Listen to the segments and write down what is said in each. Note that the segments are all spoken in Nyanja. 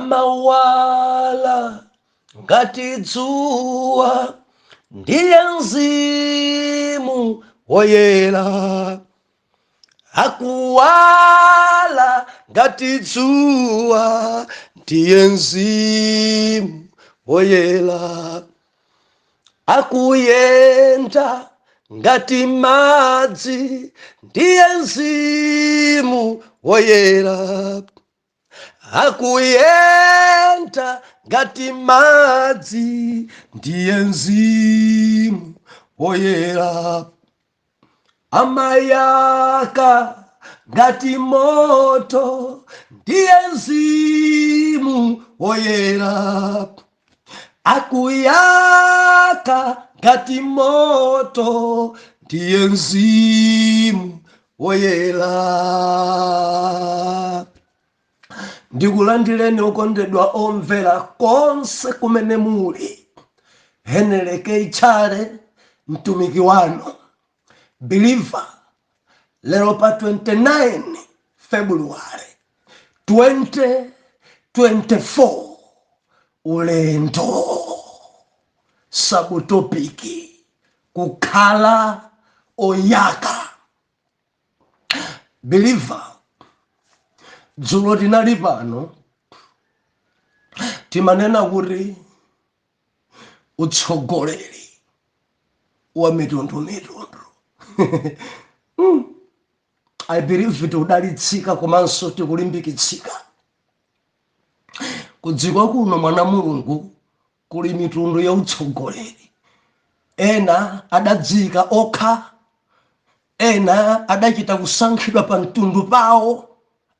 Amawala ngati dzuwa, ndiye Mzimu Woyera. Akuwala ngati dzuwa, ndiye Mzimu Woyera. Akuyenda ngati madzi, ndiye Mzimu Woyera. Akuyenda ngati madzi, ndiye Mzimu Woyera. Amayaka ngati moto, ndiye Mzimu Woyera. Akuyaka ngati moto, ndiye Mzimu Woyera. Ndikulandireni okondedwa omvera konse kumene muli. Henry K Chale, mtumiki wanu believer, lero pa 29 February 2024, ulendo, subtopic, kukhala oyaka. Believer, dzulo tinali pano, timanena kuti utsogoleri wa mitundumitundu. I believe tikudalitsika komanso tikulimbikitsika. Kudziko kuno, mwana Mulungu, kuli mitundu ya utsogoleri. Ena adadzika okha, ena adachita kusankhidwa pa mtundu pawo,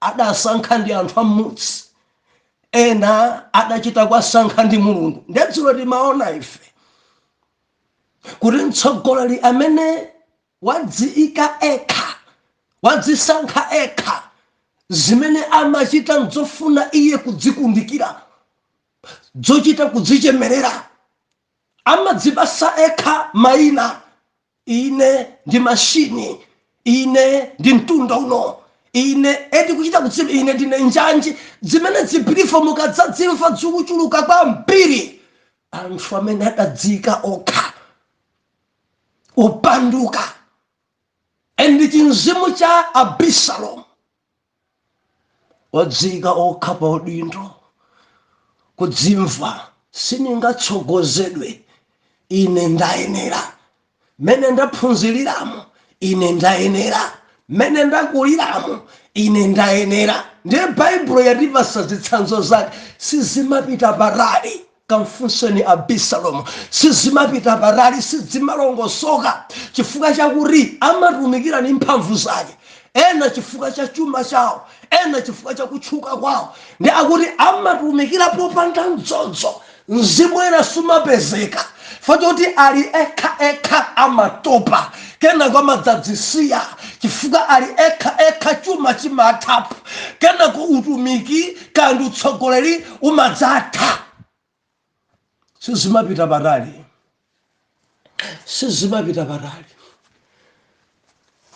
adasankha ndi anthu amudzi, ena adachita kusankha ndi Mulungu. Ndedzulo timaona ife kuti mtsogoleri amene wadziika ekha, wadzisankha ekha, zimene amachita nzofuna iye kudzikundikira, zochita kudzichemerera, amadzipasa ekha mayina: ine ndi mashini, ine ndi mtunda uno, ine eti kuchita kudziva, ine ndine njanji. Zimene zibelieve mukadzadzimva zikuchuluka kwambiri, anthu amene adadzika okha, upanduka and chinzimu cha Abisalomu, wadzika okha pa udindo, kudzimva siningatsogozedwe, ine ndayenera, mene ndaphunziriramo ine ndayenera, mene ndakuliramo ine ndayenera. Ndiye Baibulo yatipasa zitsanzo zake, sizimapita patali. Kamfunseni Abisalomu, sizimapita patali, sizimalongosoka, chifukwa chakuti amatumikira ni mphamvu zake, ena chifukwa cha chuma chawo, ena chifukwa cha kutchuka kwawo. Ndi akuti amatumikira popanda mdzodzo, mzimu ena sumapezeka fachoti ali ekha ekha, amatopa, kenako amadzadzisiya chifukwa ali ekha ekha. Chuma chimatha, kenako utumiki kandi utsogoleri umadzatha. Sizimapita patali, sizimapita patali.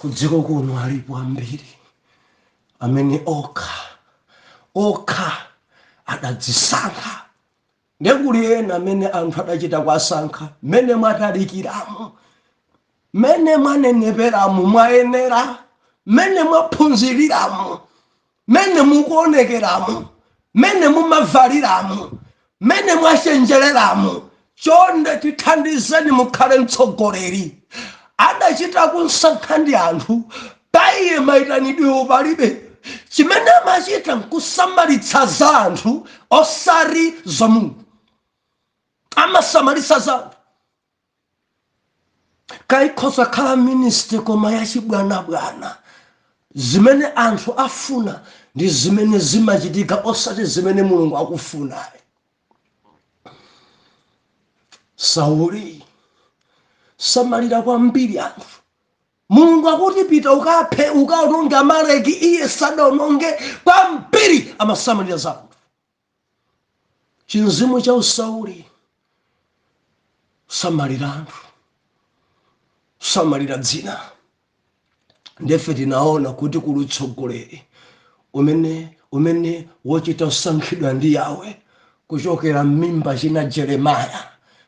Kudziko kuno alipo ambiri amene okha okha adadzisankha. Ndekuli ena amene anthu adachita kuwasankha. Mmene mwatalikiramo, mmene mwaneneperamo, mwayenera. Mmene mwaphunziriramo, mmene mukuonekeramo, mmene mumavaliramo, mmene mwachenjereramo, chonde tithandizeni mukhale mtsogoleri. Adachita kunsankha ndi anthu, paiye mayitanidwewo palibe. Chimene amachita nkusamalitsa za anthu osati za Mulungu. Amasamalitsa za anthu. Kaikhoza khala ministry koma yachibwanabwana. Zimene anthu afuna ndi zimene zimachitika, osati zimene Mulungu akufuna. Sauli samalira kwambiri anthu. Mulungu akuti pita ukaphe, ukaononge Amaleki, iye sadaononge. Kwambiri amasamalira za anthu. Chinzimu cha usauli, samalira anthu, samalira dzina. Ndefe tinaona kuti kuli utsogoleri umene Umene wochita kusankhidwa ndi Yawe kuchokera m'mimba china Jeremiah,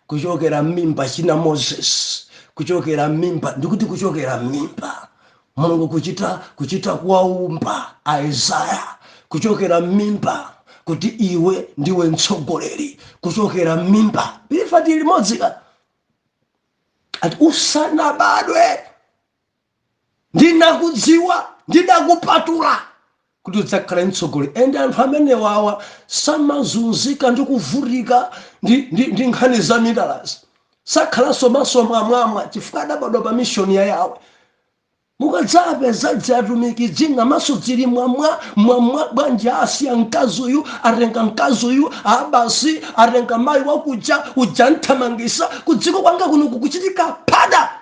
kuchokera m'mimba china Moses, kuchokera m'mimba, ndikuti kuchokera m'mimba Mulungu kuchita kuwaumba Isaya kuchokera m'mimba kuti iwe ndiwe mtsogoleri kuchokera m'mimba. Believer, tili limodzi ka? Ati usanabadwe ndinakudziwa, ndinakupatula kuti udzakhale mtsogoleri. Ende anthu amene wawa samazunzika ndi kuvutika ndi nkhani za mitalazi, sakhalanso maso mwamwamwa chifukwa adabadwa pa mission ya Yawe. Mukadzapeza atumiki dzina maso dzili mwamwa mwamwa bwanji, asiya mkazi uyu, atenga mkazi uyu, abasi atenga mayi wakuja uja, nthamangisa kudziko kwanga kuno kukuchitika phada.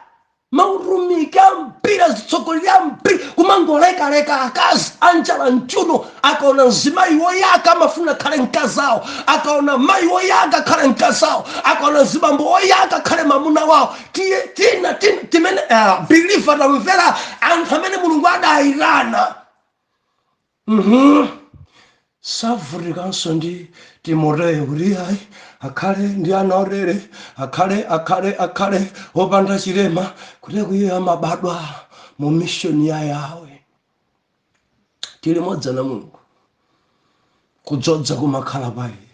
Mautumiki ambiri, azitsogoleri ambiri kumangolekaleka akazi anjala mchuno. Akaona mzimayi woyaka amafuna khale mkazawo, akaona mayi woyaka khale mkazawo, akaona zibambo woyaka khale mamuna wawo. Tiye tina tina timene believer, tamvera, anthu amene Mulungu adayitana Savutikanso ndi Timoteyo kuti ayi, akhale ndi ana otere, akhale opanda chilema, kuti iye amabadwa mu mission ya Yawe. Tili modzi na Mulungu, kudzodza kumakhala pa iye,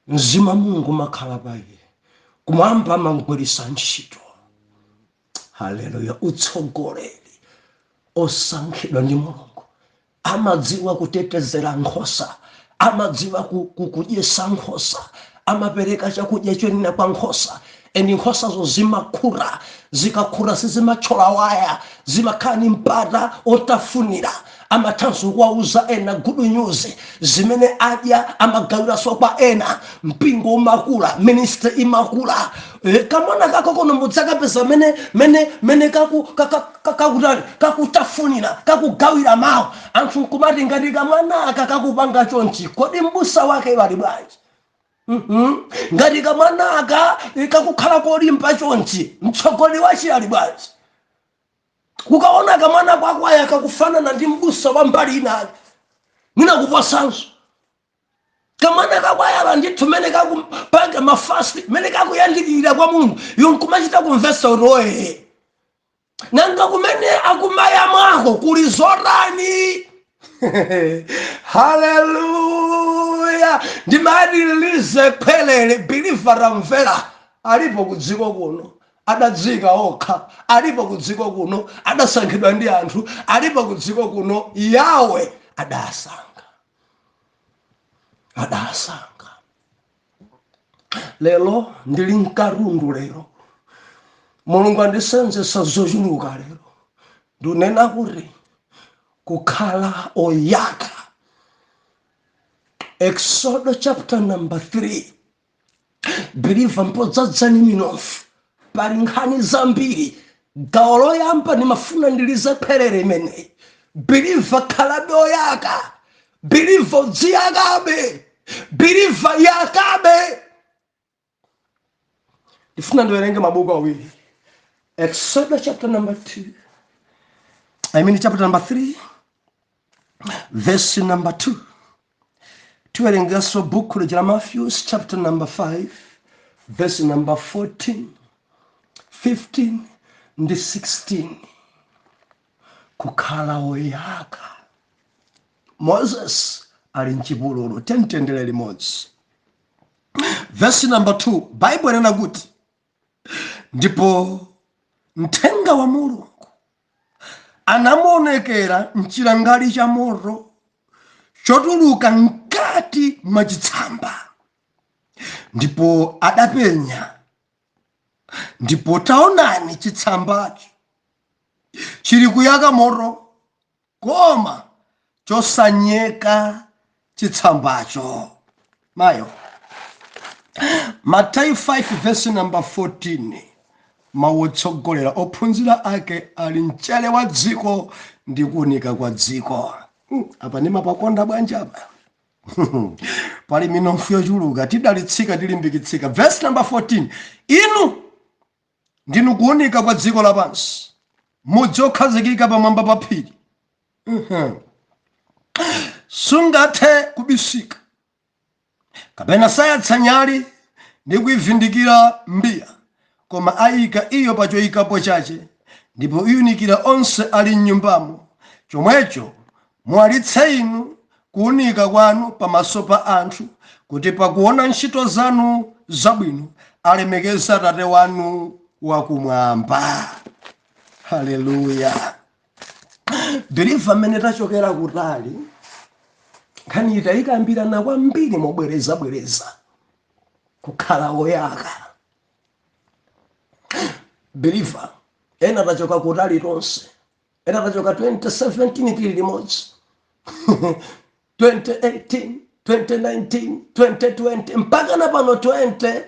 mzimu wa Mulungu umakhala pa iye, kumwamba amamgwiritsa ntchito. Haleluya! Utsogoleri osankhidwa ndi Mulungu amadziwa kutetezera nkhosa, amadziwa kudyesa nkhosa, amapereka chakudya choyenera kwa nkhosa, and nkhosazo zimakhura. Zikakhura sizimathyola waya, zimakhala ni mpata otafunira. Amathanso kuwauza ena good news, zimene adya amagawiranso kwa ena. Mpingo umakula, ministry imakula. Kamwana kako kono mudzakapeza mene kakutani, kakutafunira, kakugawira mawu. Anthu nkumati, ngati kamwana aka kakupanga chonchi, kodi mbusa wake wali bwanji? Ngati kamwana aka kakukhala kolimba chonchi, mtsogoleri wache ali bwanji? Kukaona kamwana kwakwaya kakufanana ndi mbusa wa mbali inake, mwina kuposanso kamwana kakwayala ndithu, mene kakupanga ma fast, mene kakuyandikira kwa Mulungu, iwo nkumachita kumvesa kuti oye, nanga kumene akumaya mwako kuli zotani? Haleluya! Ndimati lize khwelele. Believer, tamvera, alipo kudziko kuno adadzika okha, alipo kudziko kuno adasankhidwa ndi anthu, alipo kudziko kuno Yawe adasankha, adasankha. Lero ndili mkarundu, lero Mulungu andisenzesa zochuluka. Lero ndikunena kuti kukhala oyaka. Exodo chapter number 3, believer, mpodzadzani minofu, pali nkhani zambiri. Gawo loyamba ndimafuna ndilize khwerere imeneyi. Believer, khalabe oyaka. Believer, udziyakabe. Believer, yakabe. Ndifuna ndiwerenge mabuku awiri, Exodo chapter number 2, I mean chapter number 3, verse number 2. Tiwerengenso buku la Matthews chapter number 5, verse number 14, 15 ndi 16. Kukhala woyaka. Moses ali mchipululu, tentendere limodzi. Verse number 2, Bible inena kuti, ndipo mthenga wa Mulungu anamuonekera mchilangali cha moto chotuluka mkati mwa chitsamba, ndipo adapenya, ndipo taonani, chitsambacho chili kuyaka moto, koma chosanyeka chitsambacho. Mayo, Mateyu 5 verse number 14, mawu otsogolera ophunzira ake ali, mchere wa dziko ndi kuwunika kwa dziko. Apa ndimapakonda bwanji apa, pali minofu yochuluka, tidalitsika, tilimbikitsika. Verse number 14, inu ndinu kuwunika kwa dziko lapansi. Mudzi okhazikika pamwamba pa phiri. Sungathe kubisika. Kapena sayatsa nyali ndi kuivindikira mbiya, koma ayika iyo pa choyikapo chache, ndipo iwunikira onse ali m'nyumbamo. Chomwecho muwalitse inu kuwunika kwanu pamaso pa anthu, kuti pakuona ntchito zanu zabwino alemekeze Atate wanu wakumwamba. Haleluya! Believer, amene tachokera kutali, nkhani iyi tayikambirana kwambiri mobwerezabwereza, kukhala woyaka. Believer, ena tachoka kutali tonse, ena tachoka 2017 tili limodzi, 2018, 2019, 2020, mpaka na pano 2024.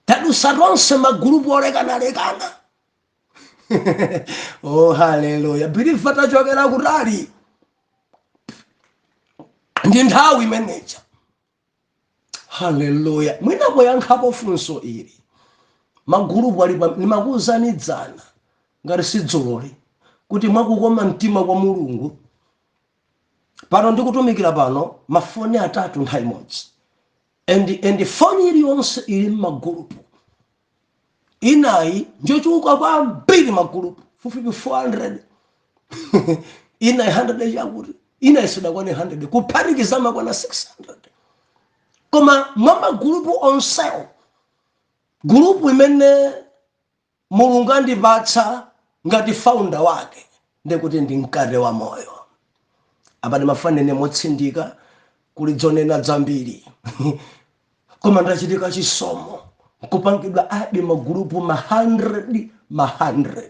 Tadusa tonse magulupu olekanalekana. Oh, haleluya! Believer, tachokera kutali ndi nthawi imeneja. Haleluya! Mwina poyankhapo funso ili, magulupu ali, ndimakuwuzani dzana ngati sidzuloli kuti mwakukoma mtima kwa Mulungu, pano ndikutumikira pano mafoni atatu nthawi imodzi, and foni iliyonse ili mmagulupu. Inayi njochuluka kwambiri, magulupu fupifupi 400, inayi 100 chakuti, inayi sidakwane 100, kuphatikiza makwana 600. Koma mwa magulupu onsewo, gulupu imene Mulungu andipatsa ngati founder wake ndikuti ndi Mkate wa Moyo. Apa ndimafanene motsindika kuli dzonena dzambiri, koma ndachitika chisomo nkupangidwa add magulupu ma 100, ma 100,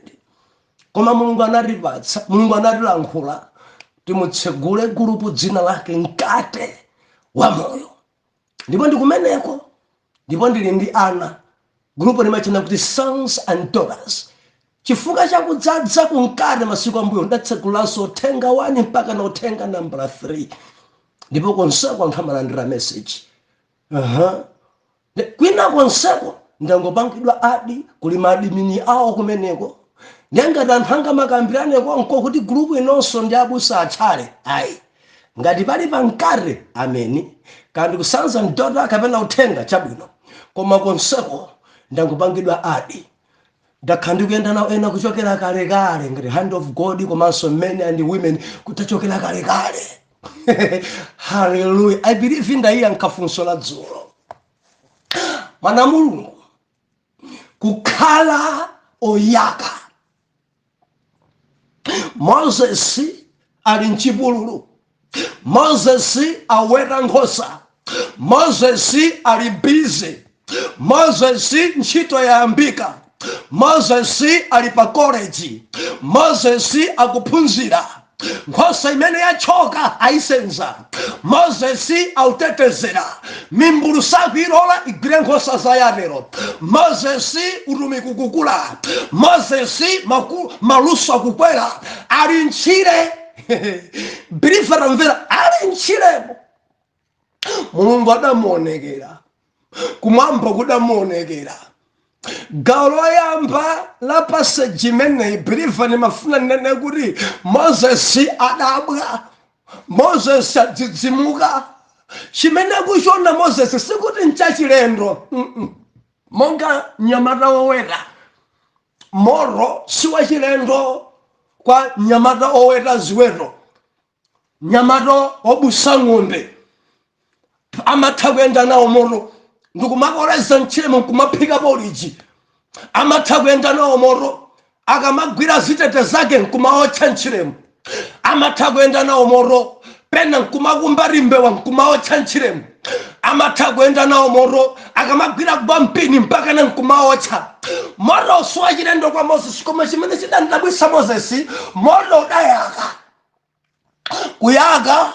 koma Mulungu anatipatsa, Mulungu anatilankhula timutsegule gulupu dzina lake Mkate wa Moyo, ndipo ndikumeneko. Ndipo ndili ndi ana, gulupu limachena kuti Sons and Daughters. Chifukwa chakudzadza kumkate masiku ambuyo, ndatsegulanso Uthenga 1 mpaka na Uthenga nambala 3, ndipo konseko anthu amalandira message. Kwina konseko ndangopangidwa add, kuli ma admin awo kumeneko. Ndengati anthu angamakambirane konko kuti gulupu inonso ndi abusa atchale, ayi. Ngati pali pamkate, ameni. Kandi ku Sons and Daughter kapena Uthenga, chabwino. Koma konseko ndangopangidwa add. Ndakhala ndikuyenda nawo ena kuchokera kalekale, ngati Hand of God komanso Men and Women, kutachokera kalekale. Haleluya! I believe ndayiyankha funso la dzulo. Mwana Mulungu, kukhala oyaka. Moses ali mchipululu, Moses aweta nkhosa, Moses ali busy, Moses ntchito yayambika, Moses ali pa college, Moses akuphunzira, nkhosa imene yachoka ayisenza, Moses autetezera, mimbulu sakuilola igwire nkhosa za Yatero. Moses utumiki kukula, Moses maluso akukwera, ali ntchire. Believer, tamvera, ali ntchiremo Mulungu adamuonekera, kumwamba kudamuonekera. Gawo loyamba la passage imeneyi, believer, ndimafuna ndinene kuti Moses adabwa, Moses adzidzimuka. Chimene akuchiona Moses sikuti nchachilendo. Monga mnyamata woweta, moto si wachilendo kwa mnyamata oweta ziweto. Mnyamata wobusa ng'ombe amatha kuyenda nawo moto ndikumakoleza mtchiremo, nkumaphika porridge. Amatha kuyenda nawo moto akamagwira zitete zake nkumaotcha mtchiremo. Amatha kuyenda nawo moto pena nkumakumba rimbewa, nkumaotcha mtchiremo. Amatha kuyenda nawo moto akamagwira gwampini mpakana nkumaotcha. Moto siwachilendo kwa Moses, koma chimene chidandabwisa Moses, moto udayaka, kuyaka,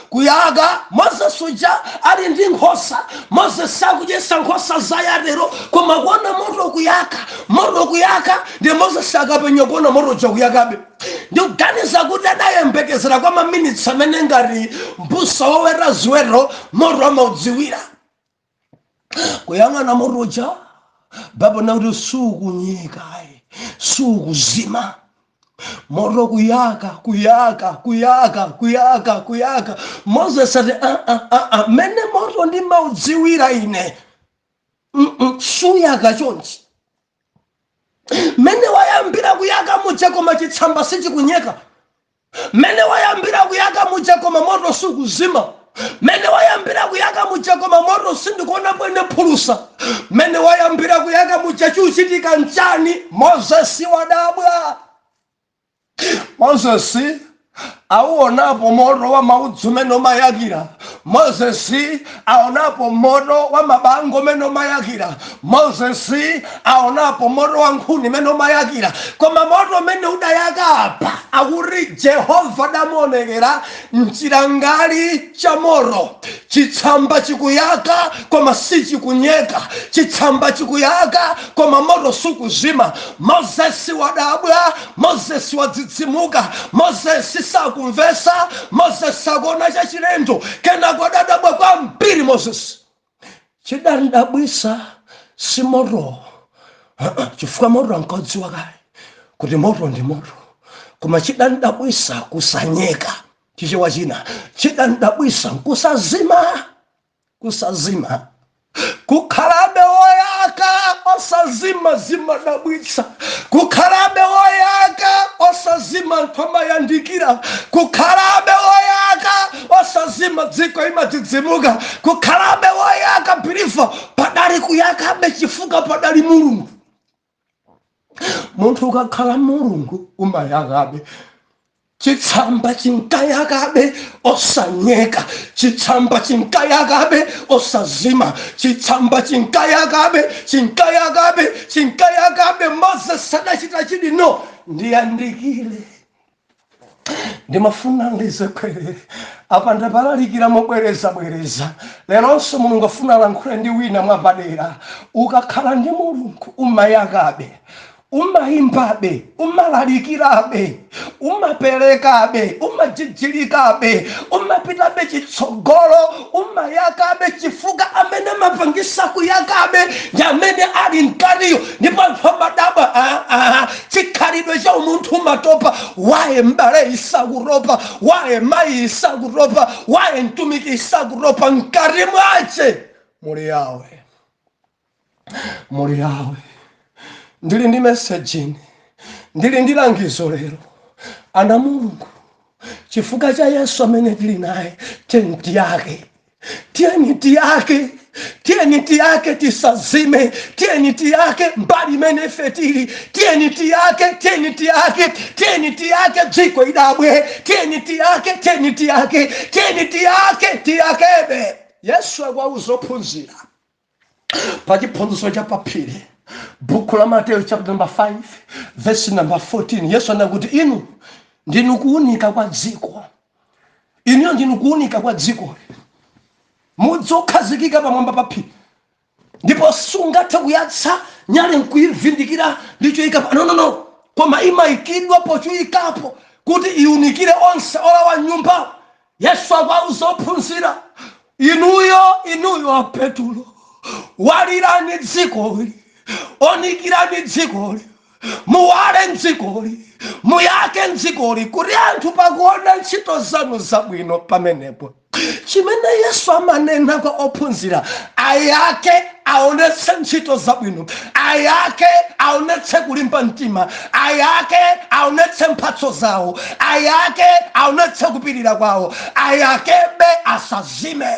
kuyaka. Moses uja ali ndi nkhosa, Moses sakudyesa nkhosa za Yatero, koma kuona moto kuyaka, moto kuyaka. Ndi Moses akapenya kuona moto uja kuyakabe, ndikuganiza kuti adayembekezera kwa maminitsi amene ngati mbusa woweta ziweto moto amaudziwira. Kuyang'ana moto uja, Baibulo nakuti sukunyeka, ayi, sukuzima. Moto kuyaka, kuyaka, kuyaka, kuyaka, kuyaka. Moses ati, "Ah, ah, ah, ah. Mene moto ndimaudziwira ine, suyaka chonchi. Mene wayambira kuyaka muja, koma chitsamba sichikunyeka. Mene wayambira kuyaka muja, koma moto sukuzima. Mene wayambira kuyaka muja, koma moto sindikuona bwene phulusa. Mene wayambira kuyaka muja, chuchitika nchani?" Mozesi wadabwa. Mozesi auonapo moto wa maudzu mene umayakira. Mozesi aonapo moto wa mabango mene umayakira. Mozesi aonapo moto wa nkhuni mene umayakira, koma moto mene udayaka apa, akuti Jehova damuonekera mchilangali cha moto. Chitsamba chikuyaka koma sichikunyeka. Chitsamba chikuyaka koma moto sukuzima. Mozesi wadabwa. Mozesi wadzidzimuka. Mozesi sakumvesa. Mozesi akuona chachilendo. Kenako adadabwa kwambiri Mozesi. Chidandabwisa si moto, chifukwa moto ankadziwa kale kuti moto ndi moto, koma chidandabwisa kusanyeka. Chichewa china, chidandabwisa nkusazima, kusazima, kukhalabe woyaka osazima, zimadabwitsa. Kukhalabe woyaka osazima, anthu amayandikira. Kukhalabe woyaka osazima, dziko imadzidzimuka. Kukhalabe woyaka, believer, padali kuyakabe chifukwa padali Mulungu. Munthu ukakhala Mulungu umayakabe. Chitsamba chinkayakabe osanyeka. Chitsamba chinkayakabe osazima. Chitsamba chinkayakabe, chinkayakabe, chinkayakabe. Moses adachita chidi no ndiyandikire, ndimafuna ndizekwerere apa. Ndapalalikira mobwereza bwereza. Leronso Mulungu afuna alankhule ndi wina mwapadera. Ukakhala ndi Mulungu umayakabe, umayimbabe, umalalikirabe, umaperekabe, umajijilikabe, umapitabe chitsogolo, umayakabe, chifukwa amene amapangisa kuyakabe ndi amene ali mkatiyo. Ndipo anthu amadabwa, "Ah, ah, chikhalidwe cha umunthu umatopa. Waye mbale isakutopa? Waye mayi isakutopa? Waye mtumiki isakutopa?" Mkati mwace muli yawe, muli yawe. Ndili ndi message, ndili ndi langizo lero. Ana Mulungu, chifukwa cha Yesu amene tili naye, tiyeni tiyake, tiyeni tiyake, tiyeni tiyake, tisazime. Tiyeni tiyake mbali imene ife tili. Tiyeni tiyake, tiyeni tiyake, tiyeni tiyake, dziko idabwe. Tiyeni tiyake, tiyeni tiyake, tiyeni tiyake, tiyakebe. Yesu akuwauza ophunzira pa chiphunzitso cha paphiri, buku la Mateyu chapter number 5 verse number 14, Yesu anakuti, "Inu ndinu kuunika kwa dziko." Inuyo ndinu kuunika kwa dziko. Mudzi okhazikika pamwamba pa phiri, ndipo sungathe kuyatsa nyale nkuyivindikira ndi choyikapo. No, no, no, koma imayikidwa pochoyikapo kuti iunikire onse olowa nyumba. Yesu akuwauza ophunzira, "Inuyo, inuyo apetulo, walirani dzikoli, onikirani dzikoli, muwale mdzikoli, muyake mdzikoli, kuti anthu pakuona ntchito zanu zabwino." Pamenepo chimene Yesu amanena kwa ophunzira, ayake, aonetse ntchito zabwino, ayake, aonetse kulimba mtima, ayake, aonetse mphatso zawo, ayake, aonetse kupirira kwawo, ayakebe, asazime.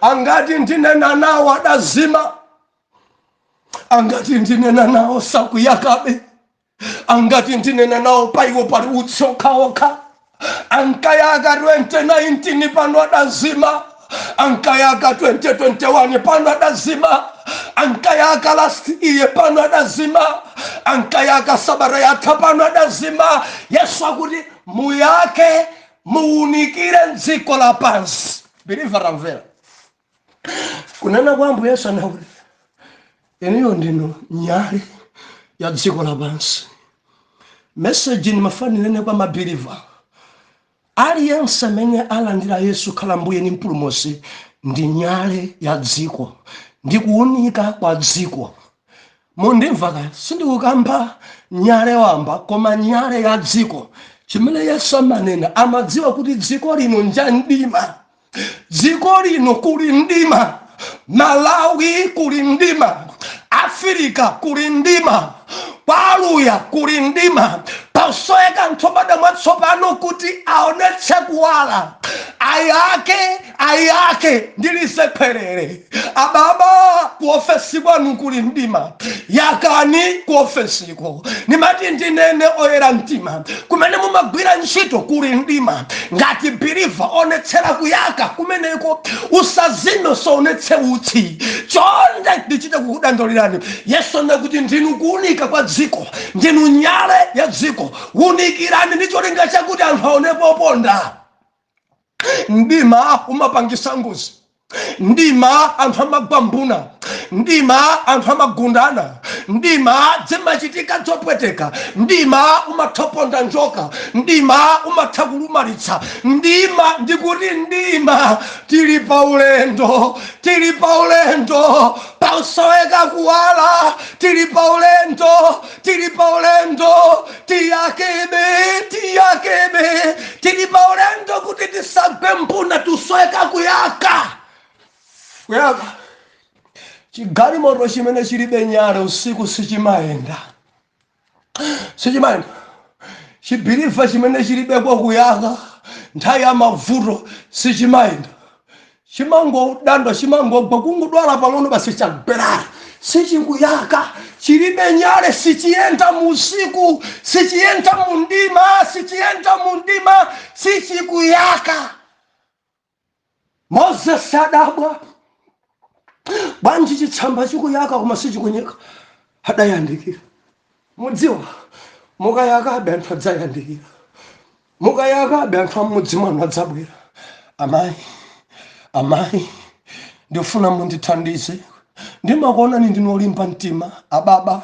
Angati ndinena nawo adazima? Angati ndinena nawo sakuyakabe? Angati ndinena nawo paiwo pali utsi okhaokha? Ankayaka 2019, pano adazima. Ankayaka 2021, pano adazima. Ankayaka last year, pano adazima. Ankayaka sabata yatha, pano adazima. Yesu akuti muyake, muunikire mdziko lapansi. Believer, tamvera kunena kwa Ambuye. Yesu anakuti, "Inuyo ndinu nyale ya dziko lapansi." Message nimafanirene kwa ma believer aliyense amene alandira Yesu khala Mbuye ni Mpulumutsi, ndi nyale ya dziko, ndi kuunika kwa dziko. Mundimva kaya? Sindikukamba nyale wamba, koma nyale ya dziko. Chimene Yesu amanena, amadziwa kuti dziko lino nja mdima. Dziko lino kuli mdima. Malawi kuli mdima, Afirika kuli mdima, kwaluya kuli mdima. Pasoweka anthu obadwa mwatsopano kuti aonetse kuwala, ayake, ayake. Ndilize khwerere, ababa, ku ofesi kwanu kuli mdima, yakani ku ofesiko. Nimati ndinene, oyera mtima, kumene mumagwira ntchito kuli mdima, ngati believer onetsera kuyaka kumeneko, usazime, usaonetse utsi. Chonde, ndichite kukudandolirani. Yesu anena kuti ndinu kuunika kwa dziko, ndinu nyale ya dziko. Wunikirani ndi cholinga chakuti anthu aonepo ponda. Mdima umapangisa ngozi. Mdima anthu amagwambuna. Mdima anthu amagundana. Mdima zimachitika zopweteka. Mdima umatha njoka. Mdima umatha kulumalitsa. Mdima, ndikuti mdima, tili pa ulendo, tili pa ulendo, pasoweka kuwala. Tili pa ulendo, tili pa ulendo, tiyakebe, tiyakebe. Tili pa ulendo kuti tisagwe mbuna, tusoweka kuyaka, kuyaka. Chigalimoto chimene chilibe nyale usiku sichimayenda, sichimayenda. Chibeliever chimene chilibeko kuyaka nthawi ya mavuto sichimayenda, chimangodandwa, chimangogwa, kungodwala pang'ono basi chagwerera. Sichikuyaka, chilibe nyale, sichiyenda mu usiku, sichiyenda mu mdima, sichiyenda mu mdima, sichikuyaka. Moses adabwa, bwanji chitsamba chikuyaka koma sichikunyeka? Adayandikira. Mudziwa, mukayakabe anthu adzayandikira. Mukayakabe anthu amudzi mwanu adzabwera. Amayi, amayi, ndifuna mundithandize, ndimakuonani ndinu olimba mtima. Ababa,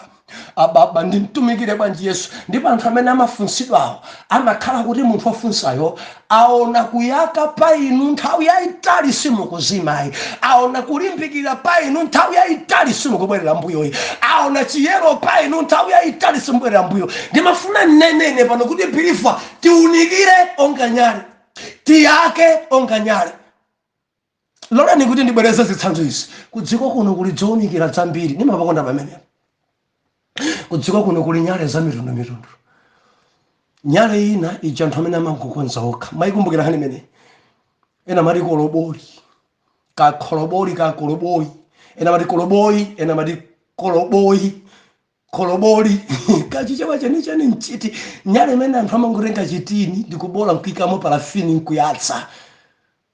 ababa, ndimtumikire bwanji Yesu? Ndipo anthu amene amafunsidwawo amakhala kuti munthu ofunsayo aona kuyaka pa inu nthawi yayitali simukuzimayi, aona kulimbikira pa inu nthawi yayitali simukubwerera mbuyoyi, aona chiyero pa inu nthawi yayitali simubwerera mbuyo. Ndimafuna nnenene pano kuti believer tiunikire onga nyale, tiyake onga nyale. Lolani kuti ndibwereze zitsanzo izi. Kudziko kuno kuli zowunikira zambiri, ndimapakonda pamenepo. Kudziko kuno kuli nyale za mitundumitundu. Nyale ina ija anthu amene amangokonza okha, mayikumbukira hani imene ena mati koloboli, kakholoboli, kakoloboyi, ena mati koloboyi, ena mati koloboyi, koloboli, kachichewa chenicheni mchiti. Nyale imene anthu amangotenga chitini ndikubola, nkuikamo parafini, nkuyatsa.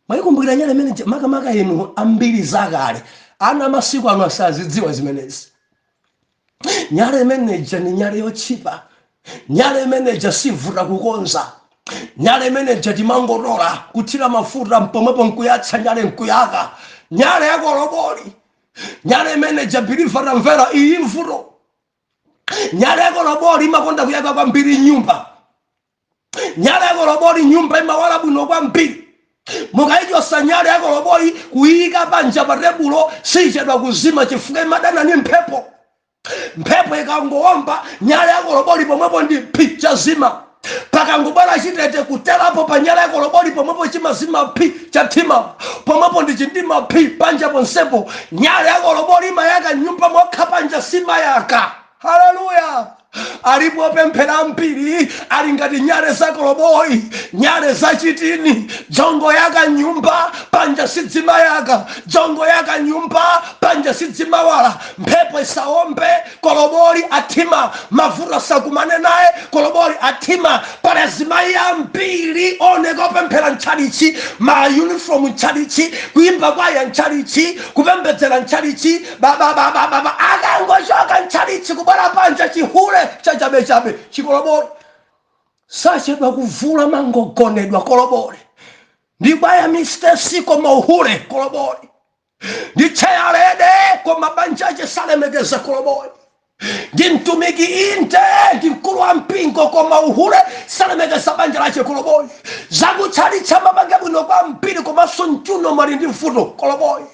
Mwayikumbukira nyale imene? Makamaka inu ambiri zakale, ana amasiku ano asazidziwa zimenezi. Nyale imeneja ni nyale yotchipa. Nyale imeneja sivuta kukonza. Nyale imeneja timangotola, kuthira mafuta mpomwepo, nkuyatsa nyale, nkuyaka. Nyale yakoloboli, nyale imeneja, believer tamvera iyi mvuto. Nyale yakoloboli imakonda kuyaka kwambiri nyumba. Nyale yakoloboli nyumba imawala bwino kwambiri. Mukayichosa nyale yakoloboli kuyika panja pa tebulo, sichedwa kuzima, chifukwa imadana ni mphepo. Mphepo ikangowomba, nyale yakoloboli pomwepo ndi phi, chazima. Pakangobwera chitete kuterapo pa nyale yakoloboli, pomwepo chimazima, phi, chathima pomwepo ndi chindima, phi, panja ponsepo. Nyale yakoloboli imayaka nyumba mokha, panja simayaka. Haleluya! Alipo opemphera ambiri ali ngati nyale za koloboyi, nyale zachitini, dzongo yaka nyumba, panja sidzimayaka. Dzongo yaka nyumba, panja sidzimawala. Mphepo isaombe, koloboli athima. Mavuto asakumane naye, koloboli athima. Pali azimayi ambiri oneka opemphera mtchalichi, ma uniform mtchalichi, kuimba kwaya mtchalichi, kupembedzera mtchalichi, bababababa, akangochoka mtchalichi kubwera panja, chihule chachabechabe, chikoloboli. Sachedwa kuvula, mangogonedwa, koloboli. Ndi kwaya mistesi koma uhule, koloboli. Ndi chairlady koma banja ache salemekeza, koloboli. Ndi mtumiki inde, ndi mkulu wa mpingo, koma uhule, salemekeza banja lache, koloboli. Zakutchalitcha mapange bwino kwambiri, komanso mchuno mali ndi mfuto, koloboli.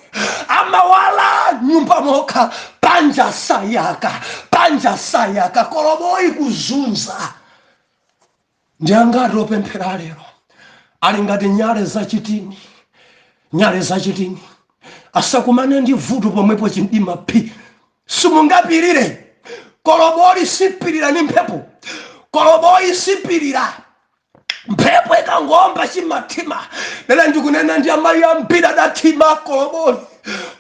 Amawala nyumba mokha, panja. Panja sayaka, panja sayaka, koloboyi kuzunza. Ndi angati opemphera lero ali ngati nyale zachitini? Nyale zachitini, asakumane ndi vuto pomwepo chimdima phi. Simungapirire. Koloboli sipirira ni mphepo, koloboyi sipirira mphepo, ikangomba chimathima. Lero ndikunena ndi amayi ambiri adathima koloboli.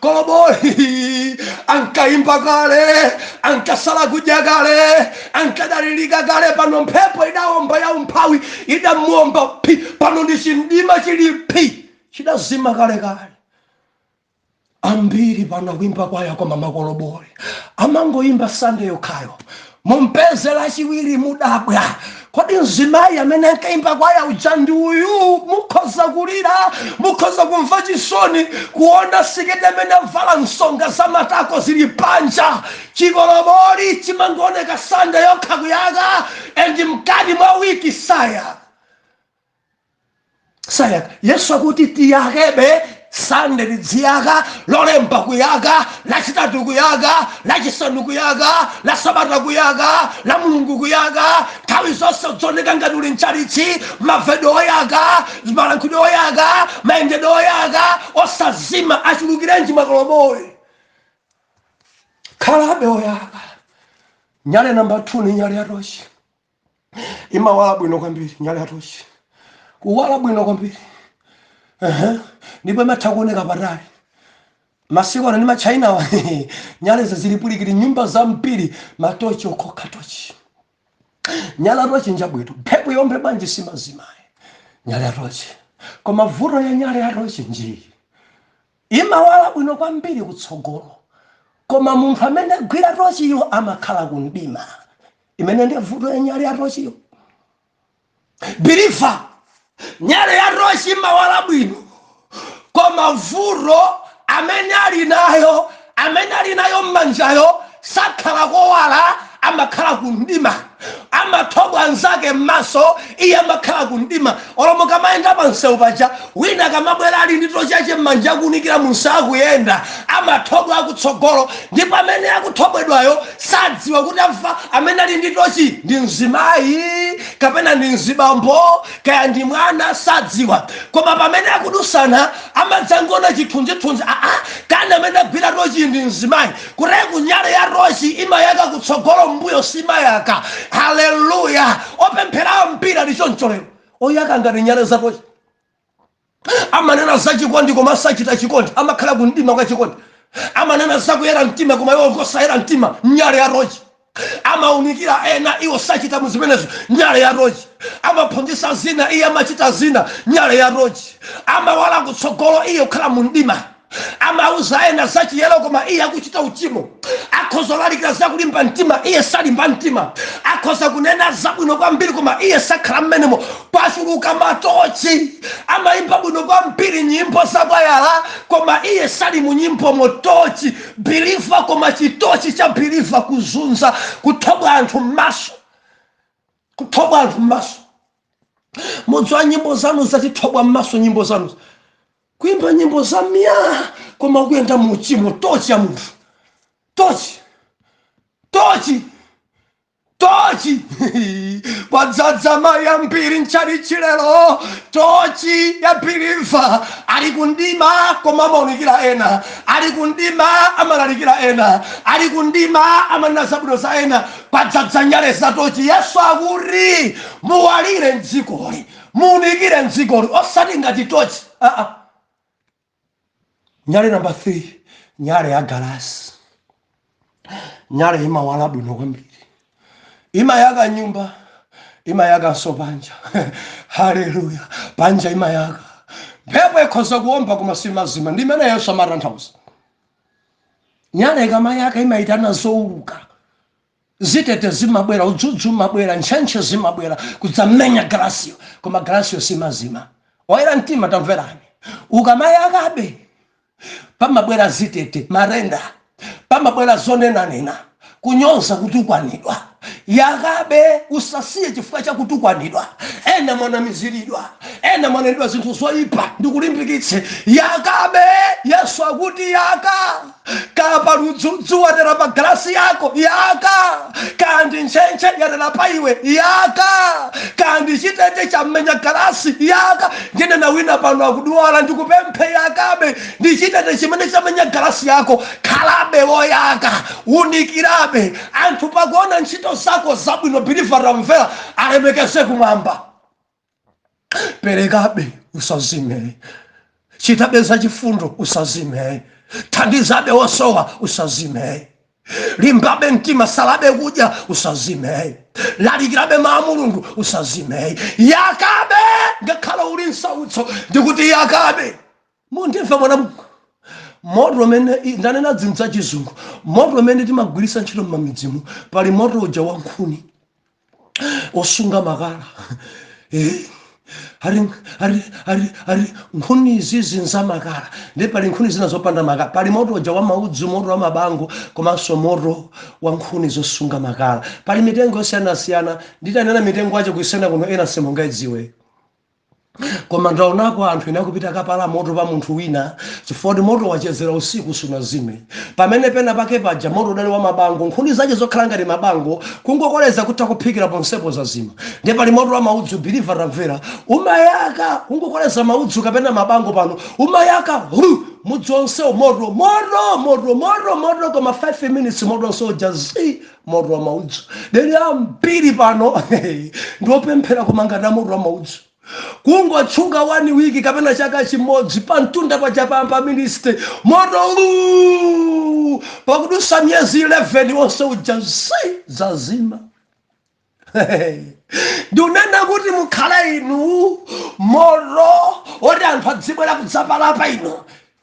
Koloboli ankayimba kale, ankasala kudya kale, ankadalirika kale. Pano mphepo idawomba ya umphawi, idamuomba phi. Pano ndi chimdima chili phi, chidazima kale kale. Ambiri pano akuimba kwaya, koma makoloboli amangoimba Sande yokhayo. Mumpeze Lachiwiri, mudabwa: kodi mzimayi amene ankaimba kwaya uja ndi uyu? Mukhoza kulira, mukhoza kumva chisoni kuona siketi amene avala, nsonga za matako zili panja. Chikoloboli chimangooneka Sande yokha kuyaka, and mkati mwa wiki saya sayaka. Yesu akuti tiyakebe. Sande lidziyaka, Lolemba kuyaka, Lachitatu kuyaka, Lachisanu kuyaka, la Sabata kuyaka, la Mulungu kuyaka. Nthawi zonse udzaoneka ngati uli mchalichi, mavedwe oyaka, malankhulidwe oyaka, mayendedwe oyaka, osazima. Achulukirenji makoloboli? Khalabe oyaka. Nyale namba 2 ni nyale ya tochi. Imawala bwino kwambiri. Nyale ya tochi kuwala bwino kwambiri. Ndipo imatha kuoneka patali. Masiku ano ndi machinawa, nyale zilipulikiri, nyumba zambiri matochi okhokha tochi. Nyale ya tochi njabwino, mphepo yombe bwanji simazimayi nyale ya tochi. Koma vuto ya nyale ya tochi njiyi: imawala bwino kwambiri kutsogolo, koma munthu amene agwira tochiyo amakhala kumdima. Imene ndi vuto ya nyale ya tochiyo. Believer, nyale ya tochi imawala bwino, koma vuto amene ali nayo, amene ali nayo m'manjayo sakhala kowala, amakhala kumdima. Amathobwa anzake m'maso, iye amakhala kumdima. Olo mukamayenda pansewu paja, wina akamabwera ali ndi tochi yache m'manja akuunikira munsewu akuyenda, amathobwa akutsogolo. Ndipo amene akuthobwedwayo sadziwa kuti amfa amene ali ndi tochi ndi mzimayi kapena ndi mzibambo, kaya ndi mwana, sadziwa. Koma pamene akudusana amadzangona chithunzithunzi, aa, kani amene agwira tochi ndi mzimayi? Kuteku nyale ya tochi imayaka kutsogolo, mbuyo simayaka. Haleluya! Opemphera ambiri ali choncho lero, oyaka ngati nyale za tochi. Amanena za chikondi koma sachita chikondi, amakhala kumdima kwa chikondi. Amanena zakuyera mtima koma iwo ngosayera mtima. Nyale ya tochi. Amaunikira ena, iwo sachita muzimenezo. Nyale ya tochi. Amaphunzitsa zina, iye amachita zina. Nyale ya tochi. Amawala kutsogolo, iye kukhala mumdima. Amauza ena zachiyero koma iye akuchita uchimo. Akhoza kulalikira zakulimba mtima, iye salimba mtima. Akhoza kunena zabwino kwambiri koma iye sakhala mmenemo. Pachuluka matochi. Amayimba bwino kwambiri nyimbo zakwayala koma iye sali mu nyimbomo. Tochi, believer, koma chitochi cha believer kuzunza, kuthobwa anthu m'maso, kuthobwa anthu m'maso. Mudziwa nyimbo zanu zatithobwa m'maso. Nyimbo zanu, kuimba nyimbo za mya koma kuyenda muchimo. Tochi ya munthu, tochi, tochi, tochi. Kwadzadza mayi ambiri mchalichi lero, tochi ya believer. Ali kundima koma amaunikira ena, ali kundima amalalikira ena, ali kundima amanena zabwino za ena. Kwadzadza nyale za tochi. Yesu akuti muwalire mdzikoli, muunikire mdzikoli, osati ngati tochi. Ah, ah. Nyale namba 3, nyale ya galasi. Nyale imawala bwino kwambiri, imayaka nyumba, imayakanso panja. Haleluya! Panja imayaka, mphepo ikhoza kuomba koma simazima. Ndi imene Yesu amatanthauza. Nyale ikamayaka imayitana zowuluka. Zitete zimabwera, udzudzu umabwera, ntchentche zimabwera kudzamenya galasiyo, koma galasiyo simazima. Oyera mtima, tamverani: ukamayakabe pamabwera zitete, marenda, pamabwera zonenanena, kunyoza, kuti ukwanidwa. Yakabe, usasiye chifukwa chakutukwanidwa. Ena mwanamiziridwa, ena mwanenedwa zinthu zoyipa. Ndikulimbikitse, yakabe. Yesu akuti yaka. Kapa ludzudzu watera pa galasi yako, yaka. Kandi ntchentche yatera pa iwe, yaka. Kandi chitete chamenya galasi, yaka. Ndinena wina pano akudwala, ndikupemphe, yakabe. Ndi chitete chimene chamenya galasi yako, khalabe woyaka, unikirabe. Anthu pakuona ntchito zako zabwino, believer tamvera, alemekeze kumwamba. Perekabe, usazime. Chitabe zachifundo, usazime. Thandizabe wosowa, usazime. Limbabe mtima, salabe kudya, usazime. Lalikirabe mawu a Mulungu, usazime. Yakabe ngakhale uli msautso. Ndikuti yakabe. Mundimve mwana Mulungu, moto umene ndanena dzinthu za Chizungu, moto umene timagwiritsa ntchito m'mamidzimu, pali moto uja wa nkhuni osunga makala. Ari ari ari ari nkhuni izizi nzamakala, ndi pali nkhuni zina zopanda makala. Pali moto uja wa maudzu, moto wa mabango, komanso moto wa nkhuni zosunga makala. Pali mitengo yosiyanasiyana. Nditanena mitengo ache kuisena kuno, ena simungaidziwe, koma ndaonako anthu ena akupita kapala moto pa munthu wina chifukwa kuti moto wachezera usiku sunazime. Pamene pena pake paja moto udali wa mabango, nkhuni zake zokhala ngati mabango, kungokoleza kutha kuphikira ponsepo zazima. Ndiye pali moto wa maudzu. Believer tamvera, umayaka kungokoleza maudzu kapena mabango pano, umayaka hu, mudzi onsewo moto, moto, moto, moto, moto, koma 5 minutes moto onsewo jazi. Moto wa maudzu deli ambiri pano ndiopemphera, koma ngati moto wa maudzu kungotchuka one week kapena chaka chimodzi, pamtunda paja pamba ministry moto uu, pakudusa miyezi 11 onse uja zi zazima. Ndikunena kuti mukhale inu moto oti anthu adzibwera kudzapalapa inu.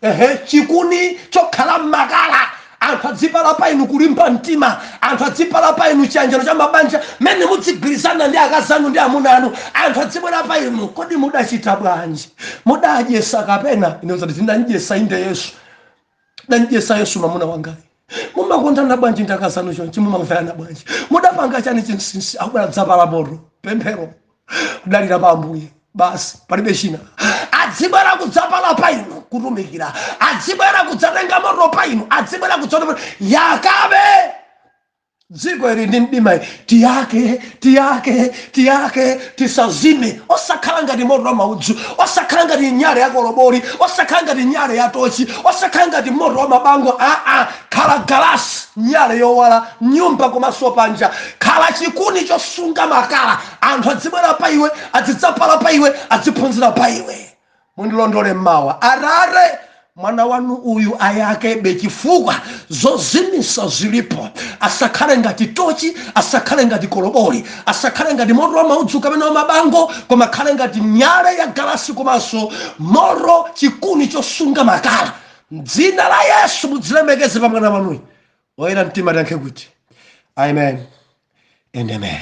Ehe, chikuni chokhala mmakala, anthu adzipalapa inu kulimba mtima, anthu adzipalapa inu chiyanjano cha mabanja mene mudzigwirizana ndi akazanu ndi amuna anu. Anthu adzibwera pa inu, kodi mudachita bwanji? Mudadyesa kapena? Ine zati tindandyesa inde Yesu, dandyesa Yesu mamuna wangayi. Mumakondana bwanji ndi akazanu chonchi? Mumamverana bwanji? Mudapanga chani chinsinsi? Akubwera dzapala moto, pemphero, kudalira pa Ambuye basi, palibe china. Adzibwera kudzapala pa inu kutumikira, adzibwera kudzatenga moto pa inu, adzibwera kudzatenga. Yakabe. Dziko ili ndi mdima ili, tiyake, tiyake, tiyake, tisazime. Osakhala ngati moto wa maudzu, osakhala ngati nyale ya koloboli, osakhala ngati nyale ya tochi, osakhala ngati moto wa mabango. Aa, khala galasi, nyale yowala nyumba komanso panja. Khala chikuni chosunga makala, anthu adzibwera pa iwe, azidzapala pa iwe, aziphunzira pa iwe. Mundilondole mmawa, arare mwana wanu uyu ayakebe chifukwa zozimisa zilipo. Asakhale ngati tochi, asakhale ngati koloboli, asakhale ngati moto wa maudzu kapena wa mabango, koma akhale ngati nyale ya galasi komanso moto, chikuni chosunga makala. Mdzina la Yesu mudzilemekeze pa mwana wanuyu. Oyera mtima tiyankhe kuti amen and amen.